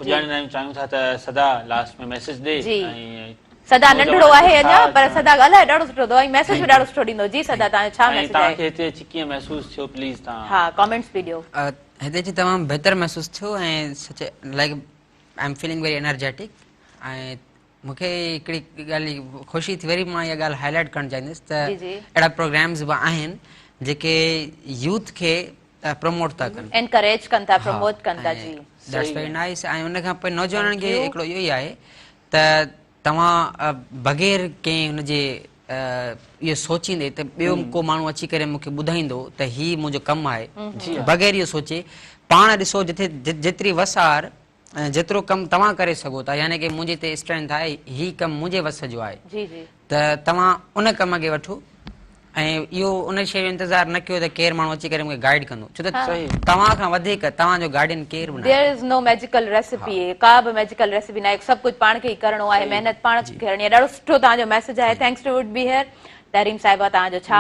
پڄاڻي آهيون چاهيون ٿا ته صدا لاسٽ ۾ ميسيج ڏي ۽ صدا ننڍڙو آهي اڃا پر صدا ڳالهائي ڏاڍو سٺو ٿو ۽ ميسيج به ڏاڍو سٺو ڏيندو جي صدا توهان جو ڇا ميسيج آهي؟ توهان کي هتي اچي ڪيئن محسوس ٿيو پليز توهان ها ڪامينٽس به ڏيو. هتي اچي تمام بهتر محسوس ٿيو ۽ such like I am feeling very energetic ۽ مون کي هڪڙي ڳالهه جي خوشي ٿي وري مان اها ڳالهه هائي لائيٽ ڪرڻ چاهيندس ته اهڙا پروگرامز به آهن جيڪي يوٿ کي پروموٽ ٿا ڪن انڪريج ڪن ٿا پروموٽ ڪن ٿا جي that's very nice ۽ ان کان پوء نوجوانن کي هڪڙو اهو ئي آهي ته توهان بغير ڪنهن هن جي اهو سوچيندي ته ٻيو ڪو ماڻهو اچي ڪري مون کي ٻڌائيندو ته هي منهنجو ڪم آهي بغير اهو سوچي پاڻ ڏسو جٿي جيتري وس آهر جيترو ڪم توهان ڪري سگهو ٿا يعني ڪي منهنجي تي اسٽرينٿ آهي هي ڪم منهنجي وس جو آهي جي جي ته توهان ان ڪم کي وٺو ۽ اهو ان شيء جو انتظار نه ڪيو ته ڪير ماڻهو اچي ڪري مون کي گائيڊ ڪندو ڇو ته توهان کان وڌيڪ توهان جو گارڊين ڪير به ناهي. There is no magical recipe ڪا به ميجيڪل ريسيپي ناهي سڀ ڪجهه پاڻ کي ئي ڪرڻو آهي محنت پاڻ کي ڪرڻي آهي ڏاڍو سٺو توهان جو ميسيج آهي thanks to would be here Tahreem صاحبه توهان جو ڇا.